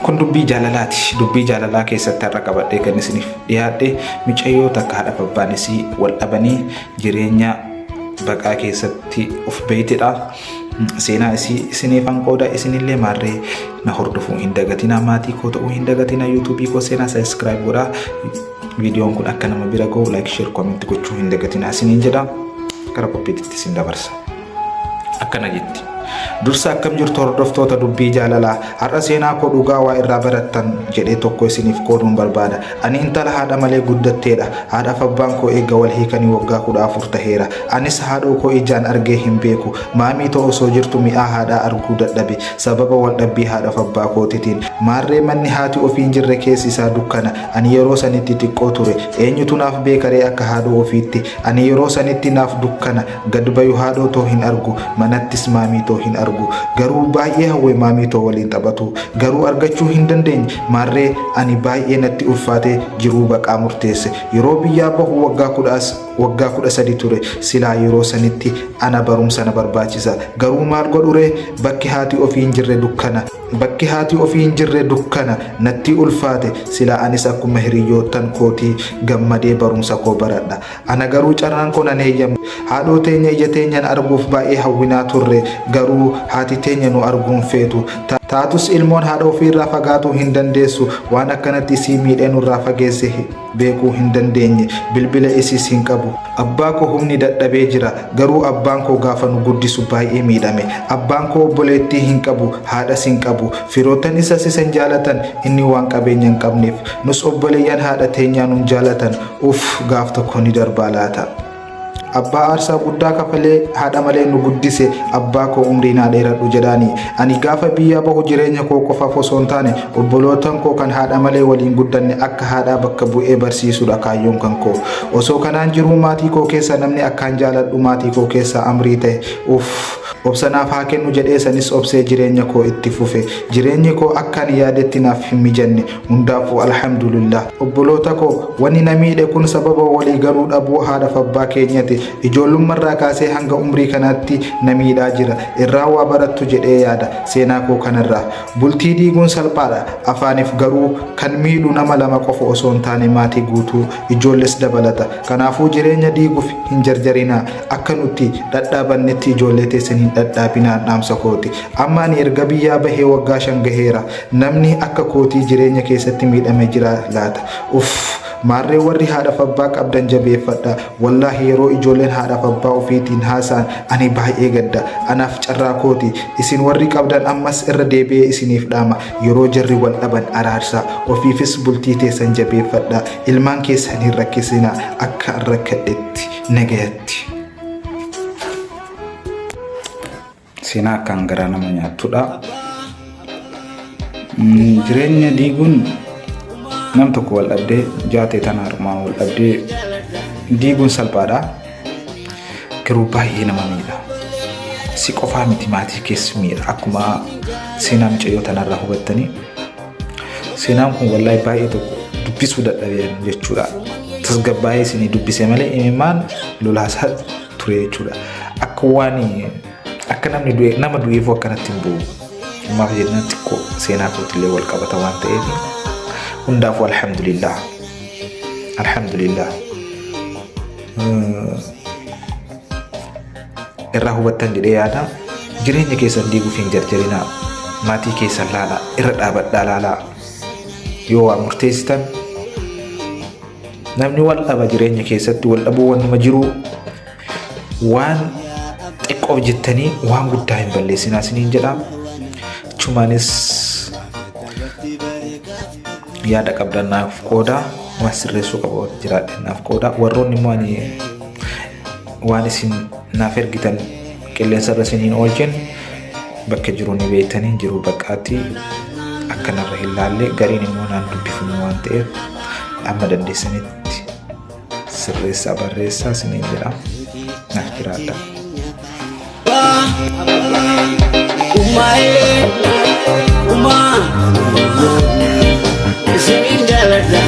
Kun dubbii jaalalaati. Dubbii jaalalaa keessatti har'a qabadhee kan isiniif dhiyaadhe micayyoo takka haadhaaf abbaan isii wal dhabanii jireenya baqaa keessatti of beeytedha. Seenaa isii isiniifan qooda isinillee maarree na hordofuu hin dagatinaa maatii koo ta'uu hin dagatinaa yuutuubii koo seenaa sabiskiraayib godhaa. Viidiyoon kun akka nama bira ga'u like share comment gochuu hin dagatinaa isiniin jedha. Gara qophiitti isin dabarsa. Akkana jetti. Dursa akkam jirtu hordoftoota dubbii jaalalaa har'a seenaa koo dhugaa waa irraa barattan jedhee tokko isiniif qooduun barbaada. Ani intala haadha malee guddatteedha. Haadhaaf abbaan koo eega wal hiikanii waggaa 14 taheera. Anis haadhoo koo ijaan argee hin beeku. Maamii too osoo jirtu mi'aa haadhaa arguu dadhabe. Sababa wal dhabbii haadhaaf abbaa kootitiin. Maarree manni haati ofii hin jirre keessi isaa dukkana. Ani yeroo sanitti xiqqoo ture. Eenyutu naaf beekaree akka haadhoo ofiitti. Ani yeroo sanitti naaf dukkana. Gad bayu haadhoo too hin argu. Manattis maamii too hin argu. Garuu baay'ee hawwe maamii too waliin taphatuu. Garuu argachuu hin dandeenye. Maarree ani baay'ee natti ulfaatee jiruu baqaa murteesse. Yeroo biyyaa bahu waggaa waggaa 13 ture. Silaa yeroo sanitti ana barumsa na barbaachisa. Garuu maal godhuree bakki haati ofii hin jirre dukkana. Bakki haati ofii hin jirre dukkana natti ulfaate. Silaa anis akkuma hiriyyoottan kootii gammadee barumsa koo baradha. Ana garuu carraan koo nan heeyyamne. Haadhoo teenya ija teenyan arguuf baay'ee hawwinaa turre. Garuu haati teenya nu arguu hin feetu. Taatus ilmoon haadha ofiirraa fagaatuu hin dandeessu. Waan akkanatti isii miidhee nurraa fageesse beekuu hin dandeenye. Bilbila isiis hin qabu. Abbaa koo humni dadhabee jira. Garuu abbaan koo gaafa nu guddisu baay'ee miidhame. Abbaan koo obboleettii hin qabu, haadhas hin qabu. Firoottan isas isa hin jaalatan inni waan qabeenya hin qabneef. Nus obboleeyyan haadha teenyaa nun jaalatan. Uff gaaf tokko ni darbaa laata. Abbaa aarsaa guddaa kafalee haadha malee nu guddise abbaa koo umrii naa dheeradhu jedhaani. Ani gaafa biyyaa bahu jireenya koo qofaaf osoo hin taane obbolootan koo kan haadha malee waliin guddanne akka haadhaa bakka bu'ee barsiisuudha kaayyoon kan koo. Osoo kanaan jiruu maatii koo keessaa namni akkaan jaaladhu maatii koo keessaa amrii ta'e. Uff obsa naaf haa kennu jedhee sanis obsee jireenya koo itti fufe. Jireenyi koo akka ani yaadetti naaf hin mijanne. Hundaafuu alhamdulillah. Obboloota koo wanni na miidhe kun sababa walii galuu dhabuu haadhaaf abbaa keenyati. Ijoollummarraa kaasee hanga umrii kanaatti na miidhaa jira. Irraa waa barattu jedhee yaada seenaa koo kanarraa. Bultii diiguun salphaadha. Afaaniif garuu kan miidhu nama lama qofa osoo hin taane maatii guutuu ijoolles dabalata. Kanaafuu jireenya diiguuf hin jarjarinaa. Akka nuti dhadhaabannetti ijoollee teessan hin dhadhaabinaan dhaamsa kooti. Amma ani erga biyyaa bahee waggaa 5 gaheera. Namni akka kootii jireenya keessatti miidhame jira laata? Uff! Maarree warri haadhaaf abbaa qabdan jabeeffadha. Wallaahi yeroo ijoolleen haadhaaf abbaa ofiitiin haasa'an ani baay'ee gadda. Anaaf carraa kooti. Isin warri qabdan ammas irra deebi'ee isiniif dhaama. Yeroo jarri wal dhaban araarsaa. Ofiifis bultii teessan jabeeffadhaa. Ilmaan keessan hin rakkisinaa akka an rakkadhetti. Nagayatti. Seenaa akkaan garaa nama nyaattudha. Jireenya diiguun nam tokko wal dhabdee jaatee tana har'umaan wal dhabdee diiguun salphaadha. Garuu baay'ee nama miidha. Si qofaa miti maatii keessa miidha. Akkuma seenaa mucayyoo tanarraa hubattanii seenaan kun wallaahi baay'ee tokko dubbisuu dadhabeen jechuudha. Tasgabbaa'ee isinii dubbise malee imimmaan lolaasaa ture jechuudha. Akka waan akka namni du'e nama du'eefuu akkanatti hin bu'u. Ammaaf jennaan xiqqoo seenaa kootillee wal qabata waan ta'eef hundaafuu alhamdulillah. Alhamdulillah. Irraa hubattan jedhee yaada. Jireenya keessan diiguuf hin jarjarinaa. Maatii keessan laalaa. Irra dhaabadhaa laalaa. Yoo waa murteessitan namni wal dhaba jireenya keessatti wal dhabuu wannuma jiru waan xiqqoof jettanii waan guddaa hin balleessinaa isiniin jedha. Achumaanis yaada qabdan naaf qooda waan sirreessuu qabu jiraadhe naaf qooda warroonni immoo ani waan isin naaf ergitan qilleensa irra isin hin oolchin bakka jiru ni beektanii jiru baqaatti akkanarra hin laalle gariin immoo naan dubbifamu waan ta'eef amma dandeessanitti sirreessaa barreessaa isiniin jedha naaf jiraadha. Umae, uma, isinin jaaladha.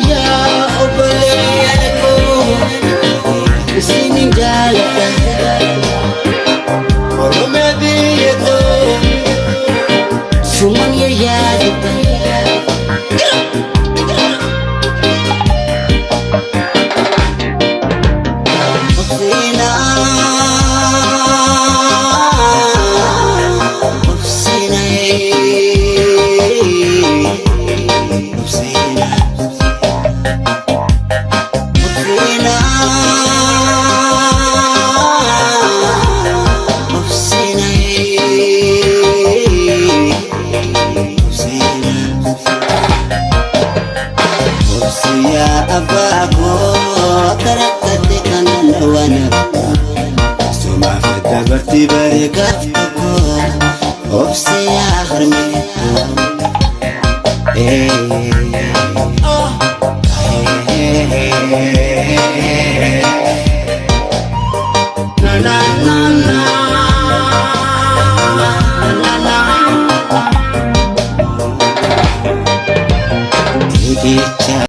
Yaa obboleeyyan koo, isinin jaaladha. Oromiyaa biyya too. Obsee yaa harmee. Na na na na na na. Riqicha.